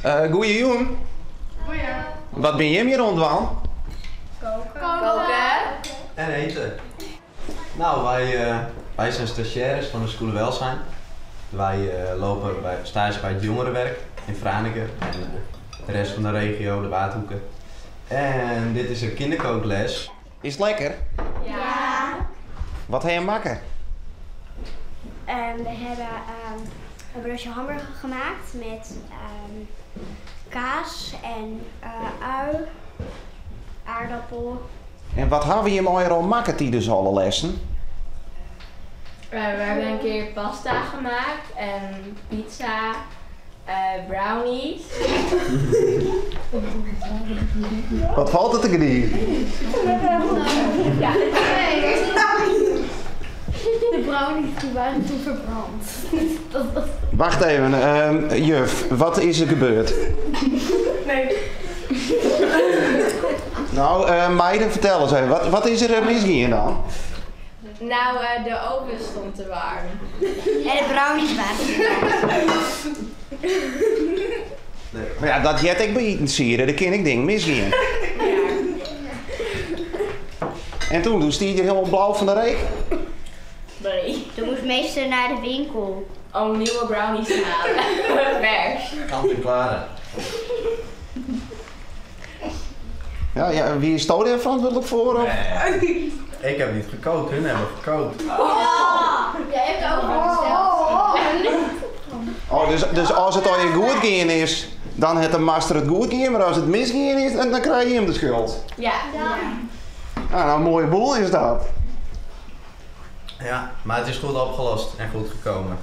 Goeie jûn. Goeie. Wat binne jim hjir oan it dwaan? Koken. En eten. Nou, wij, wij zijn stagiaires van de Skûle Welzijn. Wij lopen bij, stage bij het jongerenwerk in Franeker en de rest van de regio, de Waadhoeke. En dit is een kinderkookles. Is it lekker? Ja. Wat ha je makke? We hebben een broodje hamburger gemaakt met kaas en ui, aardappel. En wat hawwe jim allegear al makke tidens alle lessen? We hebben een keer pasta gemaakt en pizza, brownies. Wat falt it te gnizen? Ja. De brownies die waren toen verbrand. Dat was... Wacht even, juf, wat is der gebeurd? Nee. Nou, meiden, fertel ris even, wat is der misgien dan? Nou, de oven stond te waarm. En de brownies waren verbrand. Nee. Mar ja, dat heart ek by itensieden, dêr kin ek dingen misgean. Ja. En toen, toen stie je hielendal blau fan de reek? Nee. Toen moest meester nei de winkel. Om nieuwe brownies te halen. Vers. Kant en klare. Ja, ja, wie is dêr ferantwurdlik foar? Of? Nee. Ik heb niet gekookt, hun hebben gekookt. Oh. Jij hebt de oven besteld. Oh, dus as it allegear goed gien is, dan hat de master it goed dien, mar as it misgien is, dan krije jim de skuld. Ja. Ja. Nou, in moaie boel is dat. Ja, mar it is goed opgelost en goed gekomen.